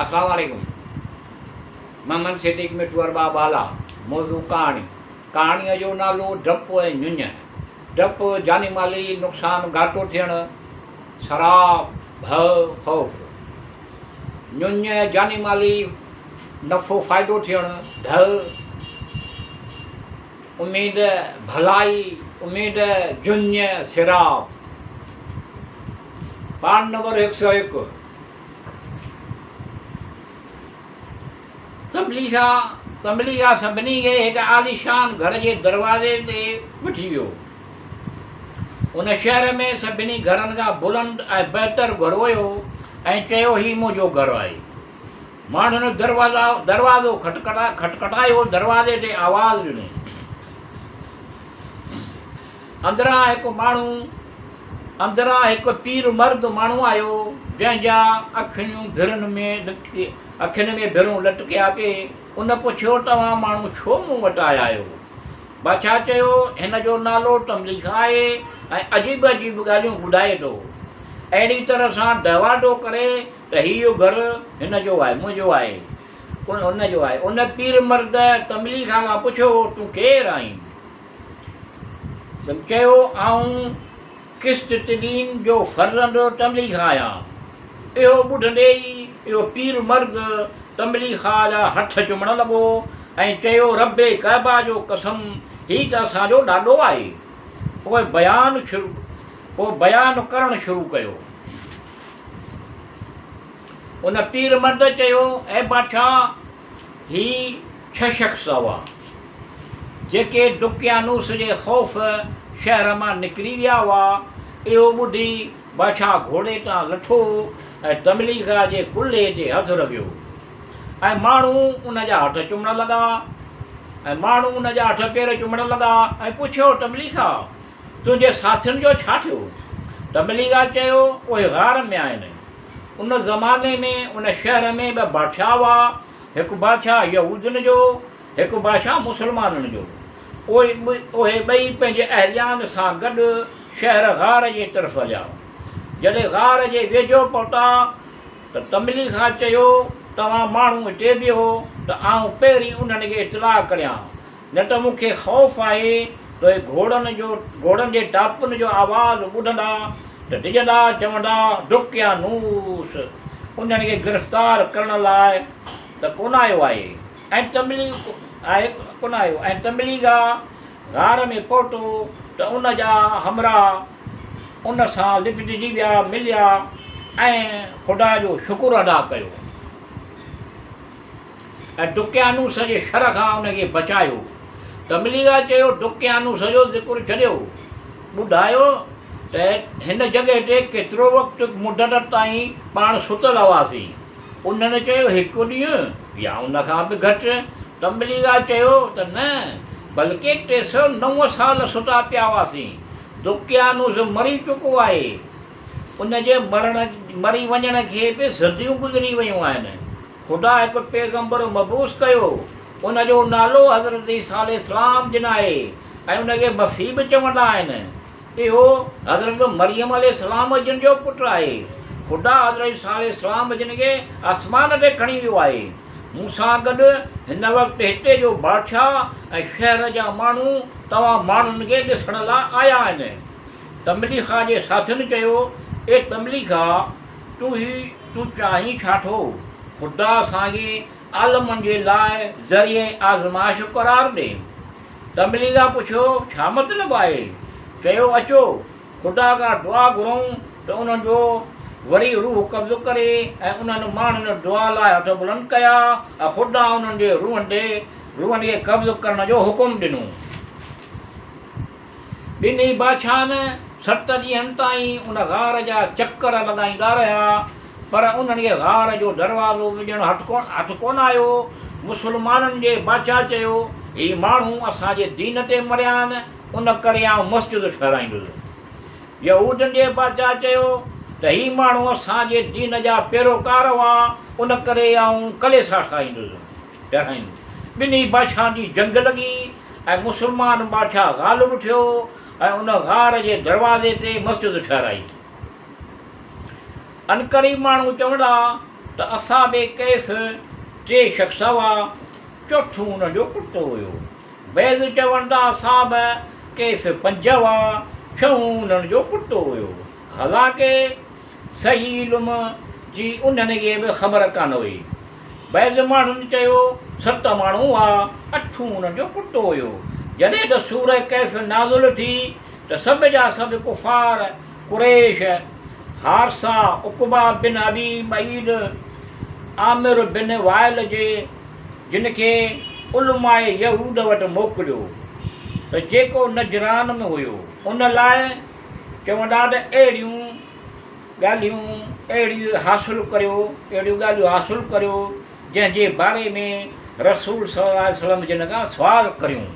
اسلام عليڪم محمد صديق مٺو ارباب بالا موضوع ڪهاڻي ڪهاڻيء جو نالو ڊپ ۽ ڃڃ ڊپ جاني مالي نقصان گهاٽو ٿيڻ سراب ڀؤ خوف ڃڃ جاني مالي نفعو فائدو ٿيڻ ڍء اميد ڀلائي اميد جڃ سراب پاڻ نمبر هڪ سو هڪ تبليغا تبليغا سڀني کي هڪ عاليشان گهر جي دروازي تي وٺي ويو. ان شهر ۾ سڀني گهرن کان بلند ۽ بهتر گهر هيو ۽ چيو هي منهنجو گهر آهي. ماڻهن دروازا دروازو کٽکٽايو دروازي تي آواز ڏنو. اندران هڪ ماڻهو اندران هڪ پير مرد ماڻهو آيو، جنهن جا اکيون ڀرن ۾ لٽڪي اکين ۾ ڀرون لٽڪيا پئي. ان پڇيو، توهان ماڻهو ڇو مون وٽ آيا آهيو؟ بادشاهه چيو، هن جو نالو تمليخ آهي ۽ عجيب عجيب ڳالهيون ٻڌائي ٿو. اهڙي طرح سان ڊهواڊو ڪري ته هيء گهر هن جو آهي، منهنجو آهي، ان جو آهي. ان پير مرد تمليخ کان پڇيو، تون ڪير آهين؟ تن چيو، آئون قسطتلين جو فرزند تمليخا آهيان. اهو ٻڌندي ئي اهو پير مرد تمليخا جا هٿ چمڻ لڳو ۽ چيو، رب ڪعبه جو قسم هي ته اسان جو ڏاڏو آهي. پوء بيان پوء بيان ڪرڻ شروع ڪيو. ان پير مرد چيو، اي بادشاهه! هي ڇهه شخص هئا، جيڪي دقيانوس جي خوف شهر مان نڪري ويا هئا. اهو ٻڌي بادشاهه گهوڙي تان لٿو ۽ تمليخا جي ڪلهي تي هٿ رکيو ۽ ماڻهو ان جا هٿ چمڻ لڳا ۽ ماڻهو ان جا هٿ پير چمڻ لڳا ۽ پڇيو، تمليخا، تنهنجي ساٿين جو ڇا ٿيو؟ تمليخا چيو، اهي غار ۾ آهن. ان زماني ۾ ان شهر ۾ ٻه بادشاهه هئا، هڪ بادشاهه يهودين جو، هڪ بادشاهه مسلمانن جو. اهي ٻئي پنهنجي اهليان سان گڏ شهر غار جي طرف هليا. جڏهن غار جي ويجهو پهتا ته تمليخا چيو، توهان ماڻهو هتي بيهو ته آئون پهرين انهن کي اطلاع ڪريان. نه ته مون کي خوف آهي ته اهي گهوڙن جو گهوڙن جي ٽاپن جو آواز ٻڌندا ته ڊڄندا چوندا، دقيانوس انهن کي گرفتار ڪرڻ لاء ته ڪونه آيو آهي ۽ تمليغ آهي ڪونه آيو ۽ تمليغا غار ۾ پهتو ته ان جا همراهه ان سان لپٽجي ويا مليا ۽ خدا جو شڪر ادا ڪيو. ۽ دقيانوس جي شر کان ان کي بچايو. تمليغا چيو، دقيانوس جو ذڪر ڇڏيو، ٻڌايو ته هن جڳهه تي ڪيترو وقت مدت تائين پاڻ ستل هئاسين؟ انهن چيو، هڪ ڏينهن يا ان کان به گهٽ. تمليغا چيو ته نه، بلڪه 309 سال ستا پيا هئاسين. دقيانوس مري چڪو آهي. ان جي مرڻ مري وڃڻ کي به صديون گذري ويون آهن. خدا هڪ پيغمبر مبعوث ڪيو، ان جو نالو حضرت عيسيٰ عليه السلام جن آهي ۽ ان کي مسيح به چوندا آهن. اهو حضرت مريم عليه السلام جن جو پٽ آهي. خدا حضرت عيسيٰ عليه السلام جن کي آسمان تي کڻي ويو آهي. مون سان گڏ هن وقت هتي جو بادشاهه ۽ شهر جا ماڻهو توهان ماڻهن کي ڏسڻ لاء آيا آهن. تمليخا جي ساٿين چيو، اي تمليخا! تون هي تون چاهين ڇا ٿو؟ خدا اسان کي عالمن جي لاء ذريعه آزمائش قرار ڏي. تمليغا پڇيو، ڇا مطلب آهي؟ چيو، اچو، خدا کان دعا گهرون ته انهن جو وري روح قبض ڪري ۽ انهن ماڻهن دعا لاء هٿ بلند ڪيا ۽ خدا انهن جي روحن تي روحن کي قبض ڪرڻ جو حڪم ڏنو. ٻنهي بادشاهن ست ڏينهن تائين ان غار جا چڪر لڳائيندا رهيا، پر انهن کي غار جو دروازو به ڄڻ هٿ ڪونه آيو. مسلمانن جي بادشاهه چيو، هي ماڻهو اسان جي دين تي مريا آهن، ان ڪري آئون مسجد ٺهرائيندس. يهودين جي بادشاهه چيو ته هي ماڻهو اسان جي دين جا پيروڪار هئا، ان ڪري آئون ڪليسا ٺاهيندس. ٺهرائيندس. ٻنهي بادشاهن جي جنگ لڳي. ۽ مسلمان بادشاهه غالب ٿيو ۽ ان غار جي دروازي تي مسجد ٺهرائي. انڪري ماڻهو چوندا ته اصحاب ڪهف ٽي شخص هئا، چوٿون انهن جو ڪتو هيو. بعض چون ته اصحاب ڪهف پنج هئا، ڇهون انهن جو ڪتو هيو. حالانڪه صحيح علم جي انهن کي به خبر ڪانه هئي. بعض ماڻهن چيو ست ماڻهو هئا، اٺون انهن جو ڪتو هيو. جڏهن ته سورة ڪهف نازل ٿي ته سڀ جا سڀ ڪفار قريش، حارثه، عقبه بن ابي معيط، عامر بن وائل جي جن کي علماء يهود وٽ موڪليو ته جيڪو نجران ۾ هيو ان لاء چوندا ته اهڙيون ڳالهيون اهڙي حاصل ڪريو اهڙيون ڳالهيون حاصل ڪريو جنهن جي باري ۾ رسول صلي الله عليه وسلم جن کان سوال ڪريون.